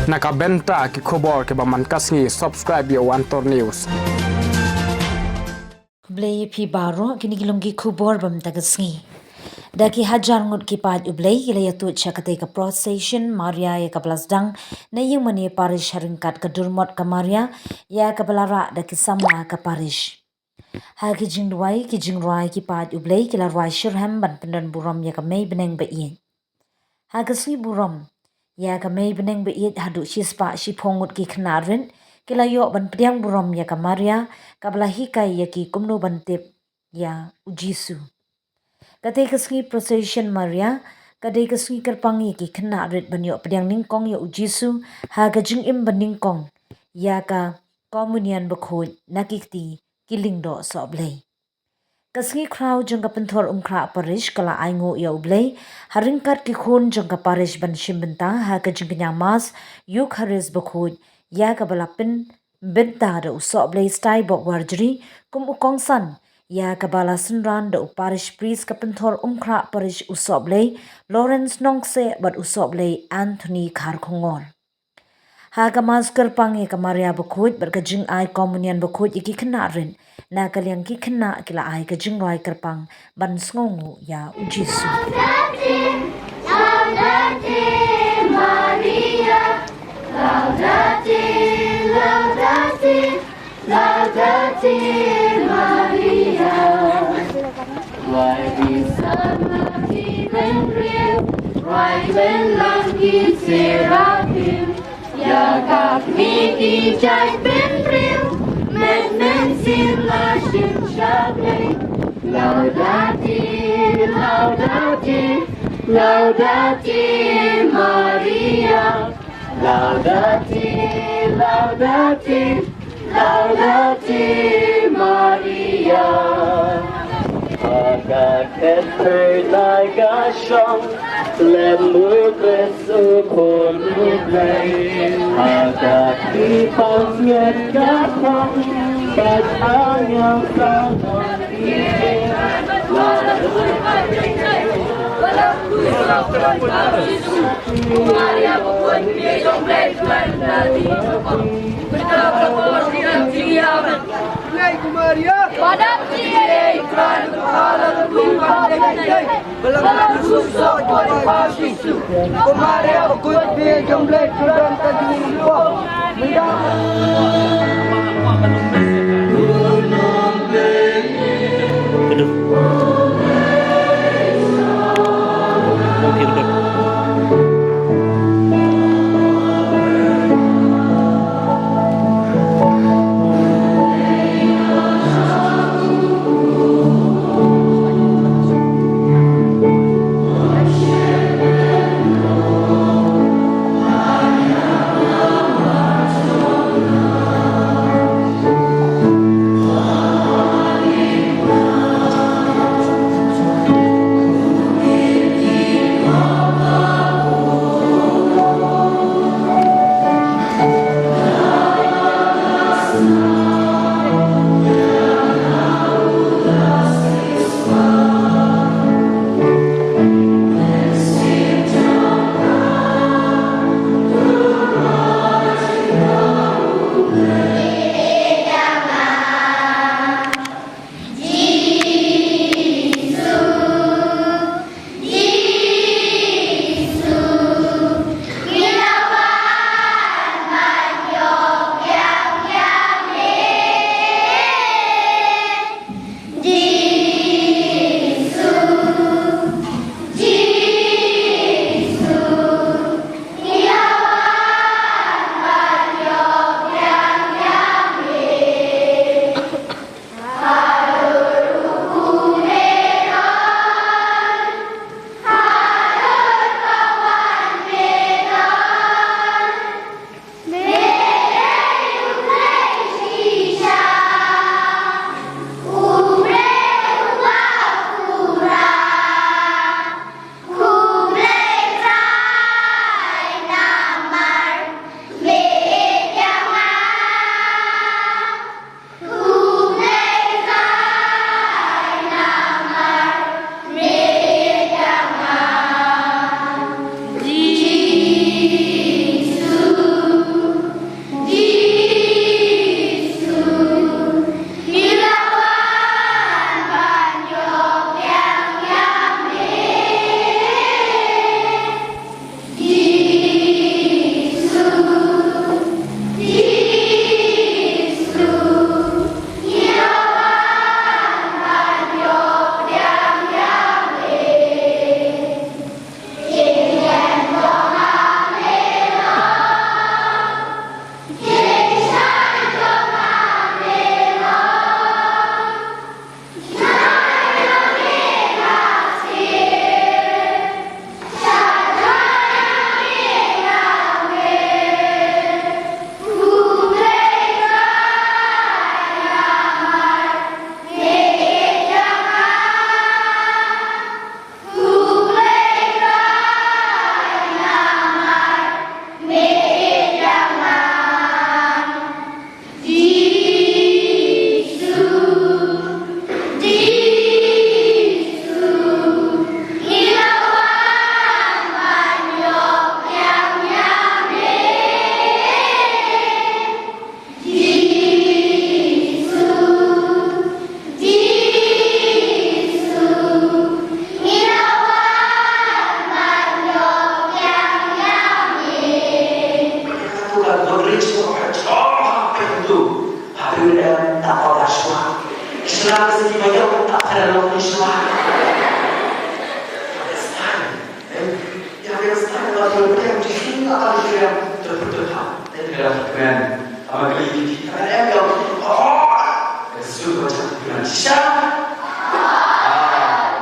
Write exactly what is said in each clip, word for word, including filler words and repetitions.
Na ka bynta ki khubor kiba man ka sngi, subscribe ïa u Antor News. Khublei ïa phi baroh, kine ki long ki khubor ba mynta ka sngi. Da ki hajar ngut ki paid U Blei ki la ïathuh sha katei ka procession Maria ïa kaba la sdang na ïing mane parish ha ryngkat ka durmot ka Maria ïa kaba la rah da ki samla ka parish. Ha ki jingduwai, ki jingrwai, ki paid U Blei ki la rwai shitrhem ban pyndon burom ïa ka mei bneng ba ïeit. Ha ka sngi burom ïa ka mei bneng ba ïeit, haduh shispah shiphew ngut ki khynnah rit ki la ïoh ban pdiang burom ïa ka Maria kaba la hikai ïa ki kumno ban tip ïa u Jisu. Katei ka sngi procession Maria ka dei ka sngi kyrpang ïa ki khynnah rit ban ïoh pdiang nyngkong ïa u Jisu ha ka jingim ba nyngkong ïa ka komunion bakhuid na ki kti ki lyngdoh sohblei. Ka sngi khraw jong ka Pynthor Umkhrah Parish ka la ainguh ïa U Blei ha ryngkat ki khun jong ka parish ban shim bynta ha ka jingkñia Mass Eukharist bakhuid ïa kaba la pynbynta da u Sohblei Staibok Warjri kum u kongsan, ïa kaba la synran da u parish priest ka Pynthor Umkhrah Parish, u Sohblei Lawrence Nongkseh bad u Sohblei Anthony Kharkhongor. Ha ka Mass kyrpang ïa ka Maria bakhuid bad ka jingai komunion bakhuid ïa ki khynnah rit, na ka liang ki khynnah ki la ai ka jingrwai kyrpang ban sngewnguh ïa u Jisu. Laudate, Laudate Maria, Laudate, Laudate, Laudate Maria. Wai di sama ki bynriew, wai bynlang ki seraphim, ïa ka kmie ki jaitbynriew, met mynsiem la shim sha Blei. Laudate, Laudate, Laudate Maria. Laudate, Laudate, Laudate Maria. Ha ka kynthei na ka shong, lem u Khrist u Khun u Blei. Ha ka kti pansngiat ka phong, bad angel sa don ki ïing.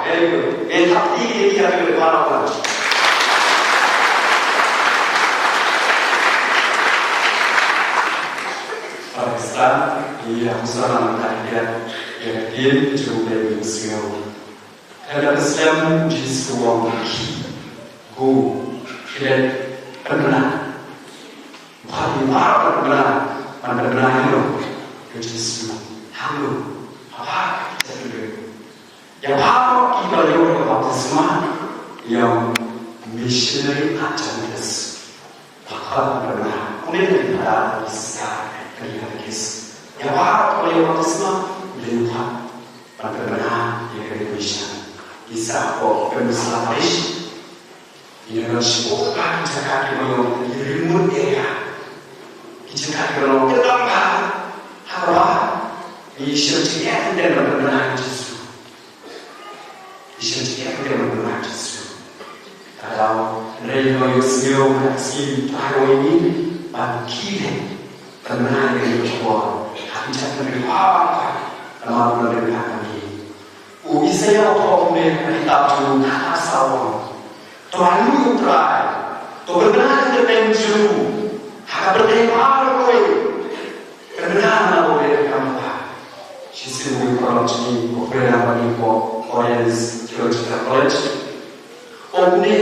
Very good. Ngan thap kti ïa ki, ïa ki para. Pakistan, ïa, husana ka ïa, ïa, ïa, jong, ïa, ïa, Ka da ka slem u Jisu u ong, "Go, khie leit pynbna." Ba ki mar pynbna, pynbna ïa u Jisu. Hangno? Ha ba ki jingïaroh. Ïa ba ki ba la ïoh ïa ka baptisma, ïa u missionary Adventist. Pynbna, une u dei u sister, kane ka case. Ïa ba u ïoh baptisma, u dei u pynbna ïa kane ka mission. Ki sah hapoh Pynursla Parish. Ïa ka shuh ka ki jaka kiba long ki remote area. Ki jaka kiba long ki dang ba, ha kaba ngi shim jingeh hynrei ban pynbna ïa u Jisu. Ki shim jingeh hynrei ban pynbna ïa u Jisu. Ka daw, hynrei ngi ïohsngew ha ka sngi Trai ba ïa ngi ban khie leit pynbna ïa kane ka khubor ha ki jaka kiba bun, namar ba ngi don ha kane. U Isaïah u thoh kumne ha ka kitab jong u, kata saw ong, "To ai nguh ïa u Trai, to pynbna ïa ka kyrteng jong u ha ka pyrthei baroh kawei." Kane ka dei ka kam kaba shisien u paralok jong ngi, u Reverend Bani Paul, Oriens Theological College. U ong kumne,